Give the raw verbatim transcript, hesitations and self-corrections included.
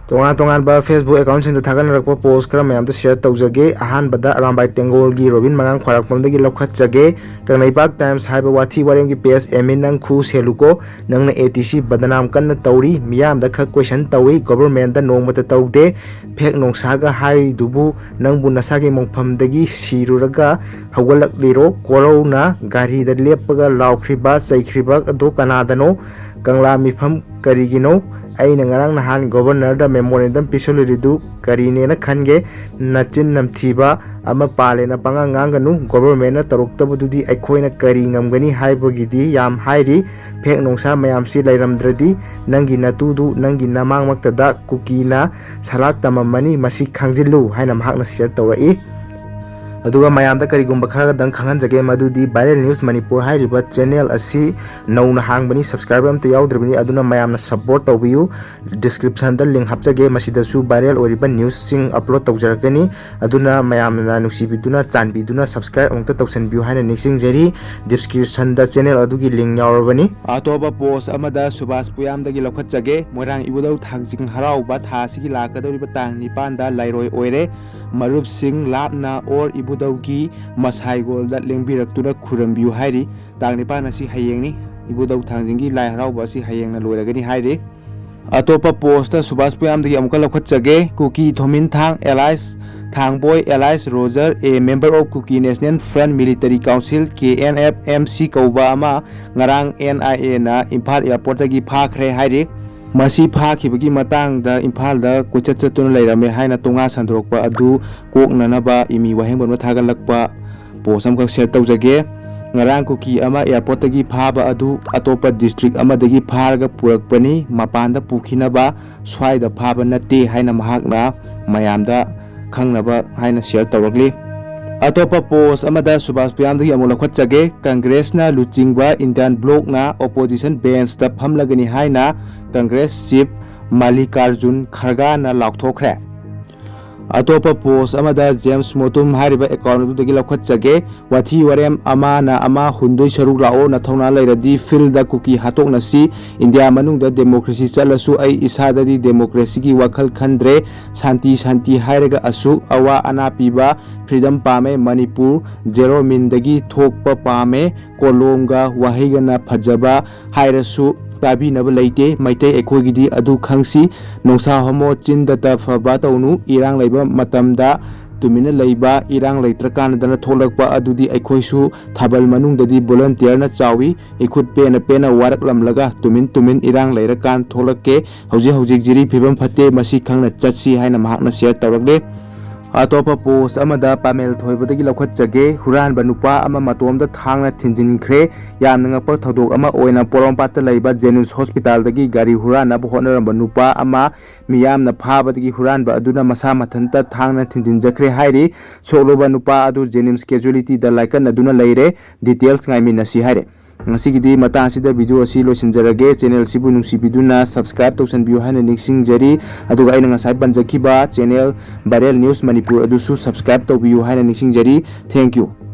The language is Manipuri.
ꯇꯣꯉꯥꯟ ꯇꯣꯉꯥꯟꯕ Facebook accountꯁꯤꯡꯗ ꯊꯥꯒꯠꯅꯔꯛꯄ post ꯈꯔ ꯃꯌꯥꯝꯗ share ꯇꯧꯖꯒꯦ꯫ ꯑꯍꯥꯟꯕꯗ ꯑꯔꯥꯝꯕꯥꯏ ꯇꯦꯡꯒꯣꯜꯒꯤ ꯔꯣꯕꯤꯟ ꯃꯉꯥꯡ ꯈ꯭ꯋꯥꯏꯔꯥꯛꯄꯝꯗꯒꯤ ꯂꯧꯈꯠꯆꯒꯦ꯫ ꯀꯪꯂꯩꯄꯥꯛ Times ꯍꯥꯏꯕ ꯋꯥꯊꯤ ꯋꯥꯔꯦꯝꯒꯤ page admin ꯅꯪ ꯈꯨ ꯁꯦꯜꯂꯨꯀꯣ꯫ ꯅꯪꯅ ATC ꯕꯗꯅꯥꯝ ꯀꯟꯅ ꯇꯧꯔꯤ, ꯃꯤꯌꯥꯝꯗ ꯈꯛ question ꯇꯧꯏ, governmentꯗ ꯅꯣꯡꯃꯇ ꯇꯧꯗꯦ꯫ Fake ꯅꯣꯡꯁꯥꯒ ꯍꯥꯏꯗꯨꯕꯨ ꯅꯪꯕꯨ ꯅꯁꯥꯒꯤ ꯃꯣꯡꯐꯝꯗꯒꯤ ꯁꯤꯔꯨꯔꯒ ꯍꯧꯒꯠꯂꯛꯂꯤꯔꯣ? ꯀꯣꯔꯧꯅ ꯒꯥꯔꯤꯗ ꯂꯦꯞꯄꯒ ꯂꯥꯎꯈ꯭ꯔꯤꯕ, ꯆꯩꯈ꯭ꯔꯤꯕ ꯑꯗꯨ ꯀꯅꯥꯗꯅꯣ? ꯀꯪꯂꯥ ꯃꯤꯐꯝ ꯀꯔꯤꯒꯤꯅꯣ? ꯑꯩꯅ ꯉꯔꯥꯡ ꯅꯍꯥꯟ governorꯗ memorandum ꯄꯤꯁꯜꯂꯨꯔꯤꯗꯨ ꯀꯔꯤꯅꯦꯅ ꯈꯟꯒꯦ? ꯅꯆꯤꯟ ꯅꯝꯊꯤꯕ ꯑꯃ ꯄꯥꯜꯂꯦꯅ ꯄꯉꯥꯡ ꯉꯥꯡꯒꯅꯨ꯫ Governmentꯅ ꯇꯧꯔꯛꯇꯕꯗꯨꯗꯤ ꯑꯩꯈꯣꯏꯅ ꯀꯔꯤ ꯉꯝꯒꯅꯤ ꯍꯥꯏꯕꯒꯤꯗꯤ ꯌꯥꯝ ꯍꯥꯏꯔꯤ꯫ Fake ꯅꯣꯡꯁꯥ ꯃꯌꯥꯝꯁꯤ ꯂꯩꯔꯝꯗ꯭ꯔꯗꯤ ꯅꯪꯒꯤ ꯅꯇꯨꯗꯨ ꯅꯪꯒꯤ ꯅꯃꯥꯡꯃꯛꯇꯗ ꯀꯨꯀꯤꯅ ꯁꯂꯥꯛ ꯇꯝꯃꯝꯃꯅꯤ, ꯃꯁꯤ ꯈꯪꯖꯤꯜꯂꯨ ꯍꯥꯏꯅ ꯃꯍꯥꯛꯅ share ꯇꯧꯔꯛꯏ꯫ ꯑꯗꯨꯒ ꯃꯌꯥꯝꯗ ꯀꯔꯤꯒꯨꯝꯕ ꯈꯔꯗꯪ ꯈꯪꯍꯟꯖꯒꯦ, ꯃꯗꯨꯗꯤ Viral News Manipur ꯍꯥꯏꯔꯤꯕ channel ꯑꯁꯤ ꯅꯧꯅ ꯍꯥꯡꯕꯅꯤ, subscriber ꯑꯝꯇ ꯌꯥꯎꯗ꯭ꯔꯤꯕꯅꯤ, ꯑꯗꯨꯅ ꯃꯌꯥꯝꯅ support ꯇꯧꯕꯤꯌꯨ꯫ Descriptionꯗ link ꯍꯥꯞꯆꯒꯦ, ꯃꯁꯤꯗꯁꯨ viral ꯑꯣꯏꯔꯤꯕ newsꯁꯤꯡ upload ꯇꯧꯖꯔꯛꯀꯅꯤ, ꯑꯗꯨꯅ ꯃꯌꯥꯝꯅ ꯅꯨꯡꯁꯤꯕꯤꯗꯨꯅ, ꯆꯥꯟꯕꯤꯗꯨꯅ subscribe ꯑꯃꯨꯛꯇ ꯇꯧꯁꯟꯕꯤꯌꯨ ꯍꯥꯏꯅ ꯅꯤꯡꯁꯤꯡꯖꯔꯤ꯫ Descriptionꯗ channel ꯑꯗꯨꯒꯤ link ꯌꯥꯎꯔꯕꯅꯤ꯫ ꯑꯇꯣꯞꯄ post ꯑꯃꯗ ꯁꯨꯕꯥꯁ ꯄꯨꯌꯥꯝꯗꯒꯤ ꯂꯧꯈꯠꯆꯒꯦ꯫ ꯃꯣꯏꯔꯥꯡ ꯏꯕꯨꯙꯧ ꯊꯥꯡꯖꯤꯡ ꯍꯔꯥꯎꯕ ꯊꯥ ꯑꯁꯤꯒꯤ ꯂꯥꯛꯀꯗꯧꯔꯤꯕ ꯇꯥꯡ ꯅꯤꯄꯥꯟꯗ ꯂꯩꯔꯣꯏ ꯑꯣꯏꯔꯦ꯫ ꯃꯔꯨꯞꯁꯤꯡ ꯂꯥꯞꯅ ꯑꯣꯔ ꯏꯕꯨꯙꯧꯒꯤ ꯃꯁꯥꯏꯒꯣꯜꯗ ꯂꯦꯡꯕꯤꯔꯛꯇꯨꯅ ꯈꯨꯔꯨꯝꯕꯤꯌꯨ ꯍꯥꯏꯔꯤ꯫ ꯇꯥꯡ ꯅꯤꯄꯥꯟ ꯑꯁꯤ ꯍꯌꯦꯡꯅꯤ꯫ ꯏꯕꯨꯙꯧ ꯊꯥꯡꯖꯤꯡꯒꯤ ꯂꯥꯏ ꯍꯔꯥꯎꯕ ꯑꯁꯤ ꯍꯌꯦꯡꯅ ꯂꯣꯏꯔꯒꯅꯤ ꯍꯥꯏꯔꯤ꯫ ꯑꯇꯣꯞꯄ postꯇ ꯁꯨꯕꯥꯁ ꯄꯨꯌꯥꯝꯗꯒꯤ ꯑꯃꯨꯛꯀ ꯂꯧꯈꯠꯆꯒꯦ꯫ ꯀꯨꯀꯤ ꯊꯣꯃꯤꯟꯊꯥꯡ alias ꯊꯥꯡꯕꯣꯏ alias Roger, a member of Kuki National Front Military Council, KNFMC ꯀꯧꯕ ꯑꯃ ꯉꯔꯥꯡ NIAꯅ ꯏꯝꯐꯥꯜ airportꯇꯒꯤ ꯐꯥꯈ꯭ꯔꯦ ꯍꯥꯏꯔꯤ꯫ ꯃꯁꯤ ꯐꯥꯈꯤꯕꯒꯤ ꯃꯇꯥꯡꯗ ꯏꯝꯐꯥꯜꯗ ꯀꯣꯏꯆꯠ ꯆꯠꯇꯨꯅ ꯂꯩꯔꯝꯃꯦ ꯍꯥꯏꯅ ꯇꯣꯉꯥ ꯁꯟꯗꯣꯔꯛꯄ ꯑꯗꯨ ꯀꯣꯛꯅꯅꯕ ꯏꯃꯤ ꯋꯥꯍꯦꯡꯕꯝ ꯑꯃ ꯊꯥꯒꯠꯂꯛꯄ post ꯑꯃꯈꯛ share ꯇꯧꯖꯒꯦ꯫ ꯉꯔꯥꯡ ꯀꯨꯀꯤ ꯑꯃ airportꯇꯒꯤ ꯐꯥꯕ ꯑꯗꯨ ꯑꯇꯣꯞꯄ district ꯑꯃꯗꯒꯤ ꯐꯥꯔꯒ ꯄꯨꯔꯛꯄꯅꯤ, ꯃꯄꯥꯟꯗ ꯄꯨꯈꯤꯅꯕ ꯁ꯭ꯋꯥꯏꯗ ꯐꯥꯕ ꯅꯠꯇꯦ ꯍꯥꯏꯅ ꯃꯍꯥꯛꯅ ꯃꯌꯥꯝꯗ ꯈꯪꯅꯕ ꯍꯥꯏꯅ share ꯇꯧꯔꯛꯂꯤ꯫ ꯑꯇꯣꯞꯄ post ꯑꯃꯗ ꯁꯨꯕꯥꯁ ꯄꯨꯌꯥꯝꯗꯒꯤ ꯑꯃꯨꯛ ꯂꯧꯈꯠꯆꯒꯦ꯫ Congressꯅ ꯂꯨꯆꯤꯡꯕ Indian blocꯅ opposition benchꯇ ꯐꯝꯂꯒꯅꯤ ꯍꯥꯏꯅ Congress chief ꯃꯜꯂꯤꯀꯥꯔꯖꯨꯟ ꯈꯔꯒꯥꯅ ꯂꯥꯎꯊꯣꯛꯈ꯭ꯔꯦ꯫ ꯑꯇꯣꯞꯄ ꯄꯣꯁ ꯑꯃꯗ ꯖꯦꯝꯁ ꯃꯣꯇꯨꯝ ꯍꯥꯏꯔꯤꯕ ꯑꯦꯀꯥꯎꯟ ꯑꯗꯨꯗꯒꯤ ꯂꯧꯈꯠꯆꯒꯦ꯫ ꯋꯥꯊꯤ ꯋꯥꯔꯦꯝ ꯑꯃꯅ ꯑꯃ ꯍꯨꯟꯗꯣꯏ ꯁꯔꯨꯛ ꯂꯥꯛꯑꯣ, ꯅꯊꯧꯅꯥ ꯂꯩꯔꯗꯤ ꯐꯤꯜꯗ ꯀꯨꯀꯤ ꯍꯥꯠꯇꯣꯛꯅꯁꯤ꯫ ꯏꯟꯗꯤꯌꯥ ꯃꯅꯨꯡꯗ ꯗꯦꯃꯣꯀ꯭ꯔꯦꯁꯤ ꯆꯠꯂꯁꯨ ꯑꯩ ꯏꯁꯥꯗꯗꯤ ꯗꯦꯃꯣꯀ꯭ꯔꯦꯁꯤꯒꯤ ꯋꯥꯈꯜ ꯈꯟꯗ꯭ꯔꯦ꯫ ꯁꯥꯟꯇꯤ ꯁꯥꯟꯇꯤ ꯍꯥꯏꯔꯒ ꯑꯁꯨꯛ ꯑꯋꯥ ꯑꯅꯥ ꯄꯤꯕ ꯐ꯭ꯔꯤꯗꯝ ꯄꯥꯝꯃꯦ꯫ ꯃꯅꯤꯄꯨꯔ ꯖꯦꯔꯣ ꯃꯤꯟꯗꯒꯤ ꯊꯣꯛꯄ ꯄꯥꯝꯃꯦ꯫ ꯀꯣꯂꯣꯝꯒ ꯋꯥꯍꯩꯒꯅ ꯐꯖꯕ ꯍꯥꯏꯔꯁꯨ ꯇꯥꯕꯤꯅꯕ ꯂꯩꯇꯦ꯫ ꯃꯩꯇꯩ ꯑꯩꯈꯣꯏꯒꯤꯗꯤ ꯑꯗꯨ ꯈꯪꯁꯤ꯫ ꯅꯣꯡꯁꯥ ꯍꯣꯃꯣ ꯆꯤꯟꯗꯇ ꯐꯕ ꯇꯧꯅꯨ꯫ ꯏꯔꯥꯡ ꯂꯩꯕ ꯃꯇꯝꯗ ꯇꯨꯃꯤꯟꯅ ꯂꯩꯕ, ꯏꯔꯥꯡ ꯂꯩꯇ꯭ꯔꯀꯥꯟꯗꯅ ꯊꯣꯛꯂꯛꯄ ꯑꯗꯨꯗꯤ ꯑꯩꯈꯣꯏꯁꯨ ꯊꯥꯕꯜ ꯃꯅꯨꯡꯗꯗꯤ ꯚꯣꯂꯟꯇꯤꯌꯔꯅ ꯆꯥꯎꯏ꯫ ꯏꯈꯨꯠ ꯄꯦꯟꯅ ꯄꯦꯟꯅ ꯋꯥꯔꯛꯂꯝꯂꯒ ꯇꯨꯃꯤꯟ ꯇꯨꯃꯤꯟ ꯏꯔꯥꯡ ꯂꯩꯔꯀꯥꯟ ꯊꯣꯛꯂꯛꯀꯦ꯫ ꯍꯧꯖꯤꯛ ꯍꯧꯖꯤꯛ ꯖꯤꯔꯤ ꯐꯤꯕꯝ ꯐꯠꯇꯦ, ꯃꯁꯤ ꯈꯪꯅ ꯆꯠꯁꯤ ꯍꯥꯏꯅ ꯃꯍꯥꯛꯅ ꯁꯤꯌꯔ ꯇꯧꯔꯛꯂꯦ꯫ ꯑꯇꯣꯞꯄ ꯄꯣꯁ ꯑꯃꯗ ꯄꯥꯃꯦꯜ ꯊꯣꯏꯕꯗꯒꯤ ꯂꯧꯈꯠꯆꯒꯦ꯫ ꯍꯨꯔꯥꯟꯕ ꯅꯨꯄꯥ ꯑꯃ ꯃꯇꯣꯝꯗ ꯊꯥꯡꯅ ꯊꯤꯟꯖꯤꯟꯈ꯭ꯔꯦ꯫ ꯌꯥꯝꯅ ꯉꯛꯄ ꯊꯧꯗꯣꯛ ꯑꯃ ꯑꯣꯏꯅ ꯄꯣꯔꯣꯝꯄꯥꯠꯇ ꯂꯩꯕ ꯖꯦꯅꯤꯝꯁ ꯍꯣꯁꯄꯤꯇꯥꯜꯗꯒꯤ ꯒꯥꯔꯤ ꯍꯨꯔꯥꯟꯅꯕ ꯍꯣꯠꯅꯔꯝꯕ ꯅꯨꯄꯥ ꯑꯃ ꯃꯤꯌꯥꯝꯅ ꯐꯥꯕꯗꯒꯤ ꯍꯨꯔꯥꯟꯕ ꯑꯗꯨꯅ ꯃꯁꯥ ꯃꯊꯟꯇ ꯊꯥꯡꯅ ꯊꯤꯟꯖꯤꯟꯖꯈ꯭ꯔꯦ ꯍꯥꯏꯔꯤ꯫ ꯁꯣꯛꯂꯨꯕ ꯅꯨꯄꯥ ꯑꯗꯨ ꯖꯦꯅꯤꯝꯁ ꯀꯦꯖꯨꯋꯦꯂꯤꯇꯤꯗ ꯂꯥꯏꯀꯠꯅꯗꯨꯅ ꯂꯩꯔꯦ꯫ ꯗꯤꯇꯦꯜꯁ ꯉꯥꯏꯃꯤꯟꯅꯁꯤ ꯍꯥꯏꯔꯦ꯫ ꯉꯁꯤꯒꯤꯗꯤ ꯃꯇꯥꯡ ꯑꯁꯤꯗ ꯚꯤꯗꯤꯑꯣ ꯑꯁꯤ ꯂꯣꯏꯁꯤꯟꯖꯔꯒꯦ꯫ ꯆꯦꯅꯦꯜꯁꯤꯕꯨ ꯅꯨꯡꯁꯤꯕꯤꯗꯨꯅ ꯁꯕꯁꯀ꯭ꯔꯥꯏꯕ ꯇꯧꯁꯟꯕꯤꯌꯨ ꯍꯥꯏꯅ ꯅꯤꯡꯁꯤꯡꯖꯔꯤ꯫ ꯑꯗꯨꯒ ꯑꯩꯅ ꯉꯁꯥꯏ ꯄꯟꯖꯈꯤꯕ ꯆꯦꯅꯦꯜ ꯚꯥꯏꯔꯦꯜ ꯅ꯭ꯌꯨꯁ ꯃꯅꯤꯄꯨꯔ ꯑꯗꯨꯁꯨ ꯁꯕꯁꯀ꯭ꯔꯥꯏꯕ ꯇꯧꯕꯤꯌꯨ ꯍꯥꯏꯅ ꯅꯤꯡꯁꯤꯡꯖꯔꯤ꯫ Thank you꯫